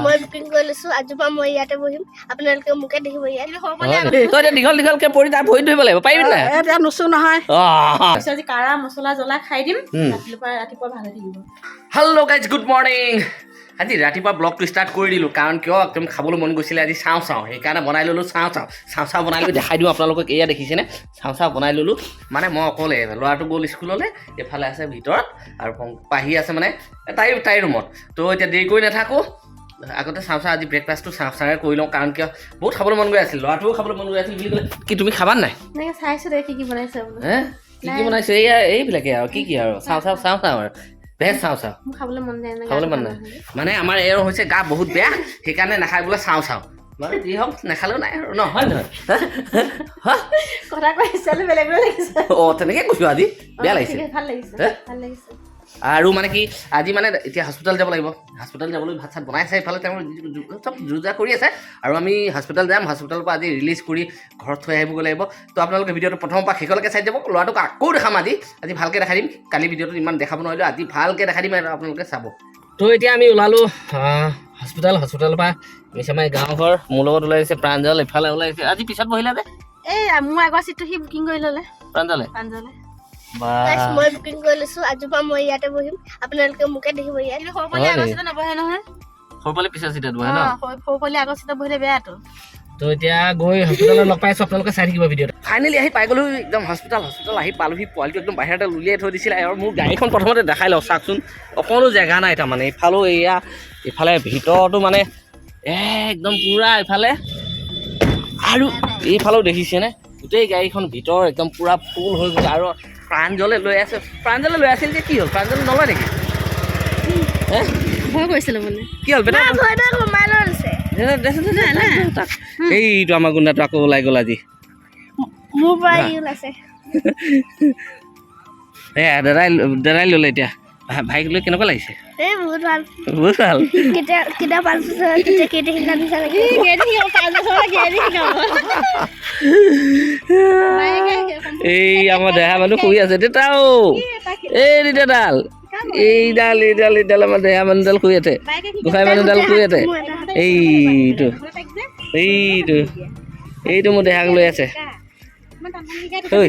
মই বুকিং কৰি লৈছো। আজিৰ পৰা মই ইয়াতে বহিম, আপোনালোকে মোকে দেখিব ইয়াত। হয় নেকি? তই এতিয়া দীঘল দীঘলকে পৰি তাৰ ভৰিত ধৰিব লাগিব, পাৰিবি নাই? এতিয়া নুচো নহয়। পিছত আজি কাৰা মছলা জ্বলা খাই দিম। ৰাতিপুৱা ৰাতিপুৱা ভাল হৈ থাকিব। Hello' guys, good morning. আজি ৰাতিপুৱা ব্লগটো ষ্টাৰ্ট কৰি দিলোঁ, কাৰণ কিয় একদম খাবলৈ মন গৈছিলে আজি চাওঁ চাওঁ, সেইকাৰণে বনাই ল'লোঁ চাওঁ চাওঁ। চাওঁ চাওঁ বনাই লৈ দেখাই দিওঁ আপোনালোকক। এয়া দেখিছেনে, চাওঁ চাওঁ বনাই ল'লোঁ। মানে মই অকলে, ল'ৰাটো গ'ল স্কুললৈ, এইফালে আছে ভিতৰত আৰু পাহি আছে মানে তাই তাইৰ ৰুমত। তো এতিয়া দেৰি কৰি নাথাকোঁ, আগতে চাওঁ চাওঁ, আজি ব্ৰেকফাষ্টটো চাওঁ চাওঁৰে কৰি লওঁ, কাৰণ কিয় বহুত খাবলৈ মন গৈ আছিল, ল'ৰাটোও খাবলৈ মন গৈ আছিল বুলি ক'লে। কি তুমি খাবা নাই? এনেকৈ চাইছোঁ দে, কি কি বনাইছে বোলো। হে, কি কি বনাইছে? এইয়া এইবিলাকে আৰু কি কি আৰু চাওঁ চাওঁ, চাওঁ চাওঁ আৰু ভেজ চাওঁ চাওঁ। মোৰ খাবলৈ মন যায় নাই। খাবলৈ মন নাই মানে আমাৰ এওঁৰ হৈছে গা বহুত বেয়া, সেইকাৰণে নাখায় বোলে চাওঁ চাওঁ। বাৰু যি হওক, নাখালেও নাই আৰু ন, হয় নহয়? হা? কথা কৈ চালে বেলেগ বেলেগ লাগিছে। অঁ, তেনেকৈ কৈছোঁ আজি বেয়া লাগিছে। ঠিক আছে, ভাল লাগিছে। হে? ভাল লাগিছে। আৰু মানে কি আজি মানে এতিয়া হস্পিটেল যাব লাগিব। হস্পিটেল যাবলৈ ভাত চাত বনাই আছে, এইফালে তেওঁ চব যো জা কৰি আছে আৰু আমি হস্পিটেল যাম। হস্পিটেলৰ পৰা আজি ৰিলিজ কৰি ঘৰত থৈ আহিবগৈ লাগিব। তো আপোনালোকে ভিডিঅ'টো প্ৰথমৰ পৰা শেষলৈকে চাই যাব। ল'ৰাটোক আকৌ দেখাম আজি, আজি ভালকৈ দেখাই দিম। কালি ভিডিঅ'টোত ইমান দেখাব নোৱাৰিলোঁ, আজি ভালকৈ দেখাই দিম আৰু আপোনালোকে চাব। তো এতিয়া আমি ওলালোঁ হস্পিটেল। হস্পিটেলৰ পৰা মিছামাৰী গাঁও ঘৰ। মোৰ লগত ওলাইছে প্ৰাঞ্জল, ইফালে ওলাইছে। আজি পিছত বহিলা যে? এই মোৰ আগৰ চিটটো সি বুকিং কৰি ল'লে। প্ৰাঞ্জলে? প্ৰাঞ্জলে। বা। গাইজ, মই বুকিং কৰি লৈছো। আজিৰ পৰা মই ইয়াতে বহিম, আপোনালোকে মোকে দেখিব ইয়াত। কিন্তু সৰু পোৱালি হয় আগৰ নেকি? চিটত নবহে নহয়। সৰু পোৱালি পিছৰ চিটত বহে ন? অঁ, সৰু সৰু পোৱালি আগৰ চিটত বহিলে বেয়াটো। তো এতিয়া গৈ হস্পিটেলত লগ পাইছোঁ, আপোনালোকে চাই থাকিব ভিডিঅ'টো। ফাইনেলি আহি পাই গ'লো একদম হস্পিটেল। হস্পিটেল আহি পালোহি, পোৱালিটো একদম বাহিৰতে উলিয়াই থৈ দিছিলে। আৰু মোৰ গাড়ীখন প্ৰথমতে দেখাই লওঁ, চাওকচোন, অকণো জেগা নাই তাৰমানে। ইফালেও এয়া, ইফালে ভিতৰতো মানে একদম পূৰা ইফালে আৰু এইফালেও দেখিছেনে, গোটেই গাড়ীখন ভিতৰ একদম পূৰা ফুল হৈ গৈছে। আৰু প্ৰাঞ্জলে লৈ আছে, প্ৰাঞ্জলে লৈ আছিল যে, কি হ'ল? প্ৰাঞ্জলে নলয় নেকি হে? ভয় কৰিছিলে মানে। কি হ'ল বেটা? ভয় নাই, সোমাই লৈ লৈছে। দে, দে, দে, দে, দে, তাক। এইটো আমাৰ গুণ্ডাটো আকৌ ওলাই গ'ল আজি। মোৰ পৰা ই ওলাইছে। এয়া দাদাই দাদাই ল'লে এতিয়া। ভাইক লৈ কেনেকুৱা লাগিছে? এই বহুত ভাল। বহুত ভাল। কেতিয়া কেতিয়া 5 বছৰ, কেতিয়া কেতিয়া শিকা নিচিনা লাগে। 5 বছৰ কেতিয়া শিকাব? এই আমাৰ দেহা মানুহ শুই আছে। দেউতাও এই দেউতাডাল, এইডাল এইডাল এইডাল আমাৰ দেহা মানুহডাল শুই আছে, গোসাঁই মানুহডাল শুই আছে। এইটো এইটো এইটো মোৰ দেহাক লৈ আছে। ঐ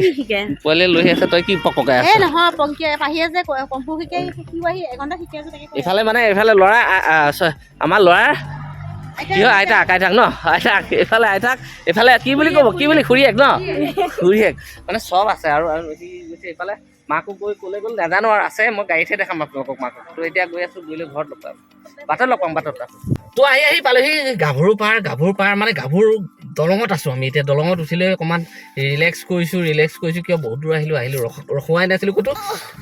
পোৱালিয়ে লৈ আছে, তই কি পকপকাই আছ? এই নহয়, পংকী পাহিয়ে যে কম্পু শিকাই, শিকিব আহি এঘণ্টা শিকি আছে, তাকে কৈ। ইফালে মানে এইফালে ল'ৰা আমাৰ ল'ৰাৰ কি হয়, আইতাক, আইতাক ন, আইতাক, এইফালে আইতাক, এইফালে কি বুলি ক'ব, কি বুলি, খুৰীয়েক ন, খুৰীয়েক, মানে চব আছে। আৰু আৰু সি গৈছে এইফালে মাকো গৈ ক'লে গ'ল নাজানো আৰু আছে, মই গাড়ীতহে দেখাম আপোনালোকক মাকক। তো এতিয়া গৈ আছোঁ, গৈ লৈ ঘৰত লগ পাম, বাটত লগ পাম, বাটত আছোঁ। তো আহি আহি পালোহি গাভৰু পাৰ। গাভৰু পাৰ মানে গাভৰু দলঙত আছোঁ আমি এতিয়া। দলঙত উঠিলৈ অকণমান ৰিলেক্স কৰিছোঁ। ৰিলেক্স কৰিছোঁ কিয়, বহুত দূৰ আহিলোঁ, আহিলোঁ ৰখোৱাই নাছিলোঁ ক'তো,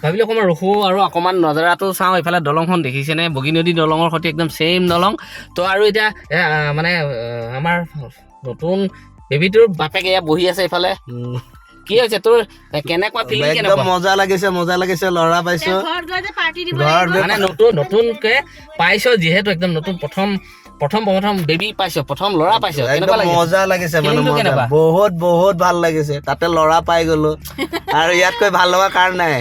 ভাবিলোঁ অকণমান ৰখোঁ আৰু অকণমান নজৰাটো চাওঁ। এইফালে দলংখন দেখিছেনে, বগী নদী দলঙৰ সৈতে একদম ছেইম দলং। তো আৰু এতিয়া মানে আমাৰ নতুন বেবীটোৰ বাপেক এয়া বহি আছে এইফালে। কি হৈছে তোৰ, কেনেকুৱা ফিলিং? একদম কেনেকুৱা? মজা লাগিছে, মজা লাগিছে, ল'ৰা পাইছো। ঘৰত গৈ যে পাৰ্টি দিব। ঘৰত গৈ মানে নতুন নতুনকে পাইছ যিহেতু, একদম নতুন, প্ৰথম প্ৰথম প্ৰথম বেবী পাইছ, প্ৰথম ল'ৰা পাইছ, একদম কেনেকুৱা লাগিছে? মজা লাগিছে মানে। Feelingটো মজা। কেনেকুৱা? বহুত বহুত ভাল লাগিছে, তাতে ল'ৰা পাই গলো, আৰু ইয়াতকৈ ভাল লগা কাৰণ নাই।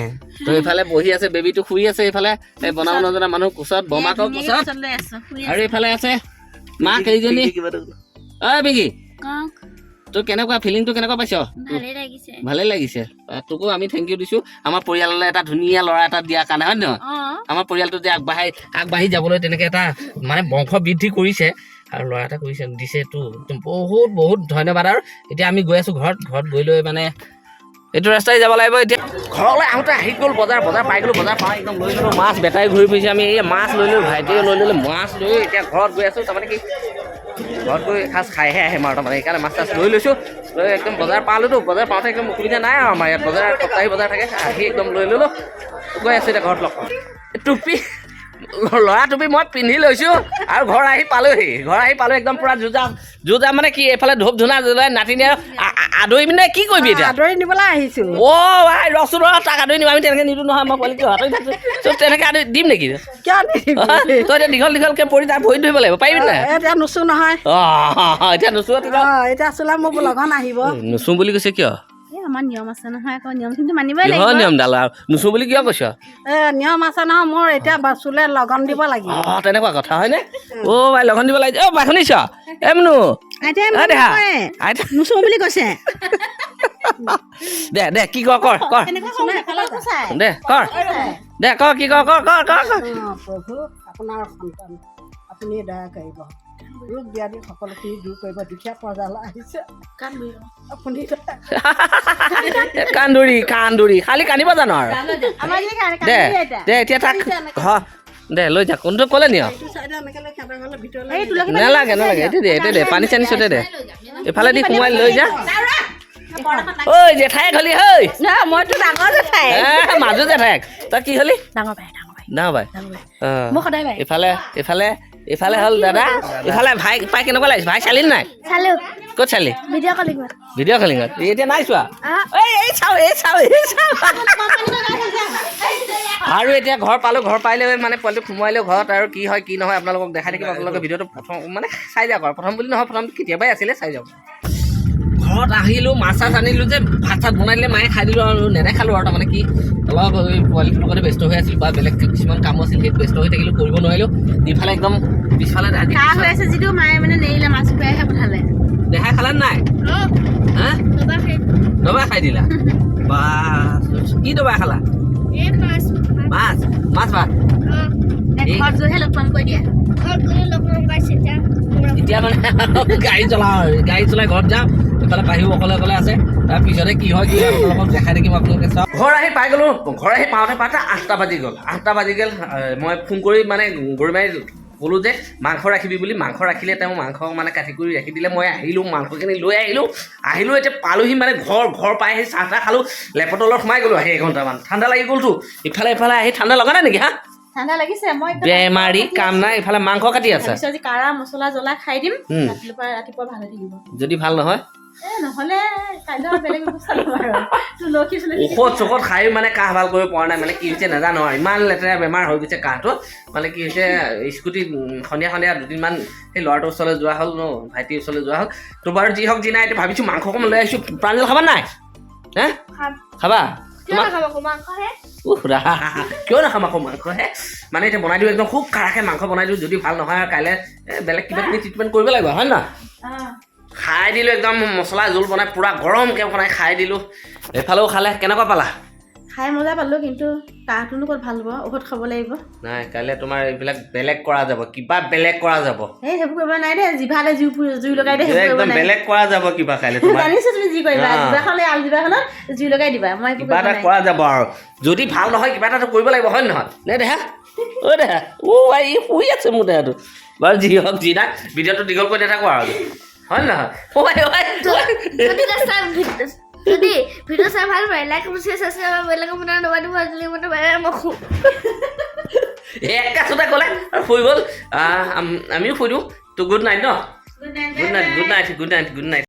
তো এইফালে বহি আছে, বেবীটো শুই আছে এইফালে, এই বনাব নজনা মানুহ কোচত, বমাকৰ কোচত। কোচত লৈ আছো, শুই। আৰু এইফালে আছে মাক এইজনী। ঐ বিকি, তোৰ কেনেকুৱা ফিলিংটো, কেনেকুৱা পাইছ? ভালেই লাগিছে। ভালেই লাগিছে। তোকো আমি thank U দিছোঁ, আমাৰ পৰিয়াললৈ এটা ধুনীয়া ল'ৰা এটা দিয়াৰ কাৰণে, হয় নহয়? অঁ। আমাৰ পৰিয়ালটো যে আগবাঢ়াই আগবাঢ়ি যাবলৈ তেনেকৈ এটা মানে বংশ বৃদ্ধি কৰিছে আৰু ল'ৰা এটা কৰিছে, দিছে, তো একদম বহুত বহুত ধন্যবাদ। আৰু এতিয়া আমি গৈ আছোঁ ঘৰত। ঘৰত গৈ লৈ মানে এইটো ৰাস্তাই যাব লাগিব। এতিয়া ঘৰলৈ আহোঁতে আহি গ'ল বজাৰ। বজাৰ পাই গ'লোঁ, বজাৰ পাই একদম লৈ ল'লোঁ মাছ। বেটাৰী ঘূৰি ফুৰিছে, আমি এই মাছ লৈ ল'লোঁ, ভাইটিয়ে লৈ ল'লোঁ মাছ। লৈ এতিয়া ঘৰত গৈ আছোঁ, তাৰমানে কি ঘৰত গৈ এসাঁজ খাইহে আহিম আৰু তাৰমানে সেইকাৰণে মাছ চাছ লৈ লৈছোঁ। লৈ একদম বজাৰ পালোঁতো, বজাৰ পাওঁতে একদম অসুবিধা নাই আৰু, আমাৰ ইয়াত বজাৰ সপ্তাহী বজাৰ থাকে, আহি একদম লৈ ল'লোঁ। গৈ আছোঁ এতিয়া ঘৰত লগ পাম। টুপি, ল'ৰা টুপি মই পিন্ধি লৈছোঁ আৰু ঘৰ আহি পালোহি। ঘৰ আহি পালোঁ একদম পূৰা যুঁজা যুঁজা, মানে কি এইফালে ধূপ ধূনা জ্বলাই নাতিনী আৰু আদৰিবি নে কি কৰিবি এতিয়া? আদৰি নিবলৈ আহিছো। অ' ভাই, ৰচোন ৰ, তাক আদৰি নিম। আমি তেনেকৈ নিদিওঁ নহয়, মই পোৱালিটো আঁতৰি থাকোঁ। তই তেনেকৈ আদৰি দিম নেকি? কিয় নিদিবি? তই এতিয়া দীঘল দীঘলকৈ পৰি তাৰ ভৰিত ধৰিব লাগিব, পাৰিবি নাই? এতিয়া নুচো নহয়। অঁ, এতিয়া নুচোৱা তেতিয়া? অঁ, এতিয়া চোলা মোক লগন আহিব। নুচো বুলি কৈছে কিয়? আমাৰ নিয়ম আছে নহয়, আকৌ নিয়মখিনিতো মানিবই কিহৰ লাগিব। নিয়মডাল আৰু নুচো বুলি কিয় কৈছ? এ নিয়ম আছে নহয় মোৰ, এতিয়া চুলে লগন দিব লাগিব। অ, তেনেকুৱা কথা হয়নে? অ' ভাই, লঘন দিব লাগে। অ' ভাই, শুনিছ? এ মুনু। আইতাই অ দেহা, নকৰে। আইতা। নুচো বুলি কৈছে। দে দে, কি কৰ কৰ কৰ। দে কৰ, দে কৰ, কি কৰ কৰ কৰ কৰ কৰ। অ, প্ৰভু, আপোনাৰ সন্তান, আপুনি দয়া কৰিব, ৰোগ ব্যাধি সকলোখিনি দূৰ কৰিব। দুখীয়া প্ৰজালৈ আহিছে, আপুনি দয়া। কান্দুৰি কান্দুৰি, খালি কান্দিব জানো আৰু। দে দে, এতিয়া তাক ঘৰ দে লৈ যা। কোনটো ক'লে নিয়? এইটো চাইডে এনেকৈ লৈ সিহঁতৰ ঘৰলৈ ভিতৰলৈ। নালাগে নালাগে, এইটো দে, এইটো দে, পানী চানী ছটিয়াই দে, এইফালে দি সোমোৱাই লৈ যা। ঐ জেঠাই হলি ঐ? না, মইতো ডাঙৰ জেঠাই। এ, মাজু জেঠাইক তই কি হলি? ডাঙৰ ভাই, ডাঙৰ ভাই। ডাঙৰ ভাই। ডাঙৰ ভাই। অ। মই সদায় ভাই। ইফালে ইফালে ইফালে হ'ল দাদা, ইফালে ভাই। পাই কেনেকুৱা লাগিছে ভাই? চালি নাই? চালো। ক'ত চালি? ভিডিঅ' কলিঙত। ভিডিঅ' কলিঙত? এতিয়া নাই চোৱা? এই এই চাওঁ, এই চাওঁ, এই চাওঁ। আৰু এতিয়া ঘৰ পালোঁ। ঘৰ পাই লৈ মানে পোৱালিটো সোমোৱাই লৈ ঘৰত আৰু কি হয় কি নহয় আপোনালোকক দেখাই থাকিম। আপোনালোকে ভিডিঅ'টো প্ৰথম মানে চাই যাওক আৰু প্ৰথম বুলি নহয়, প্ৰথম কেতিয়াবাই আছিলে, চাই যাওক। ঘৰত আহিলোঁ, মাছ চাছ আনিলোঁ যে, ভাত চাত বনাই দিলে মায়ে, খাই দিলোঁ আৰু নেদেখালোঁ আৰু। তাৰমানে কি, অলপ এই পোৱালিটোৰ লগতে ব্যস্ত হৈ আছিলোঁ বা বেলেগ কিছুমান কামো আছিল, সেই ব্যস্ত হৈ থাকিলোঁ, কৰিব নোৱাৰিলোঁ। ইফালে একদম পিছফালে আজি কাহ হৈ আছে যিটো মায়ে মানে নেৰিলে, মাছ খুৱাইহে পঠালে। দেহাই খালে নাই? হা, দবাই খাই দিলা বা? কি দবাই খালা? এই মাছ। মাছ, মাছ ভাত। ঘৰত গৈহে লগ পাম কৈ দিয়া। ঘৰত গ'লে লগ পাম পাইছে এতিয়া। এতিয়া মানে গাড়ী চলাওঁ আৰু গাড়ী চলাই ঘৰত যাম। এইফালে পাহিও অকলে অকলে আছে। তাৰপিছতে কি হয় কি হয় আপোনালোকক দেখাই থাকিম, আপোনালোকে চাওক। ঘৰ আহি পাই গ'লো। ঘৰ আহি পাওঁতে পাওঁতে 8টা বাজি গ'ল, 8টা বাজি গ'ল। মই ফোন কৰি মানে গৰুমাৰি ক'লোঁ যে মাংস ৰাখিবি বুলি। মাংস ৰাখিলে তেওঁ, মাংস মানে কাটি কৰি ৰাখি দিলে। মই আহিলোঁ, মাংসখিনি লৈ আহিলোঁ। আহিলোঁ, এতিয়া পালোহি মানে ঘৰ। ঘৰ পাই আহি চাহ তাহ খালোঁ, লেপৰ তলত সোমাই গ'লোঁ আহি এঘণ্টামান। ঠাণ্ডা লাগি গ'লতো ইফালে ইফালে আহি। ঠাণ্ডা লগা নাই নেকি? হা? ঠাণ্ডা লাগিছে, মই একদম। বেমাৰী কাম নাই, ইফালে মাংস কাটি আছে। ভাবিছো আজি কাৰা মছলা জ্বলা খাই দিম, ৰাতিপুৱা ৰাতিপুৱা ভাল হৈ থাকিব। যদি ভাল নহয়? এ নহ'লে কাইলৈ আৰু বেলেগ ব্যৱস্থা ল'ম আৰু তুলসী চুলসী। ঔষধ চৌষধ খাই মানে কাহ ভাল কৰিব পৰা নাই। মানে কি হৈছে নাজানো আৰু, ইমান লেতেৰা বেমাৰ হৈ গৈছে কাহটো। মানে কি হৈছে, স্কুটিত সন্ধিয়া সন্ধিয়া দুদিনমান সেই ল'ৰাটোৰ ওচৰলৈ যোৱা হ'ল ন, ভাইটিৰ ওচৰলৈ যোৱা হ'ল। তো বাৰু যি হওক যি নাই, এতিয়া ভাবিছোঁ মাংস অকণমান লৈ আহিছোঁ। প্ৰাঞ্জল, খাবা নাই? হে? খাম। খাবা? কিয় তোমাক নাখাম আকৌ, মাংসহে। উহ ৰা, কিয় নাখাম আকৌ, মাংসহে। মানে এতিয়া বনাই দিওঁ, একদম খুব কাঢ়াকৈ মাংস বনাই দিওঁ। যদি ভাল নহয় আৰু কাইলৈ বেলেগ কিবা কিবি ট্ৰিটমেণ্ট কৰিব লাগিব, হয় নহয়? খাই দিলোঁ একদম মছলা জোল বনাই, পূৰা গৰমকৈ বনাই খাই দিলোঁ। এইফালেও খালে। কেনেকুৱা পালা? খাই মজা পালোঁ, কিন্তু কাহটোনো ক'ত ভাল হ'ব? ঔষধ খাব লাগিব। নাই, কাইলৈ তোমাৰ এইবিলাক বেলেগ কৰা যাব, কিবা বেলেগ কৰা যাব। এই সেইবোৰ কৰিব নাই দেই। জিভালে জুই জুই লগাই দে, সেইবোৰ কৰিব একদম নাই। বেলেগ কৰা যাব কিবা কাইলৈ তোমাৰ। জানিছো তুমি যি কৰিবা। জিভাখন, এই আলজিভাখনত জুই লগাই দিবা। মই একো কিবা কৰিব এটা নাই। কৰা যাব আৰু যদি ভাল নহয় কিবা এটাতো কৰিব লাগিব, হয় নহয়? নে দেহা? অ' দেহা, অ' আই, ই শুই আছে মোৰ দেহাটো। বাৰু যি হওক যি নাই, ভিডিঅ'টো দীঘল কৰি নাথাকোঁ আৰু, হয় নহয়? ঐ ঐ ঐ। যদি ভিডিঅ' চাই ভাল পায়, লাইক, শ্বেয়াৰ, ছাবস্ক্ৰাইব, বেলেগ আপোনাৰ নবাই দিব। আজিলৈ মানে বাই, মই শুওঁ। একাচোতে ক'লে আৰু শুই গ'ল। আমিও শুই দিওঁ তো। গুড নাইট ন? Good night. Good night, good night, good night, good night.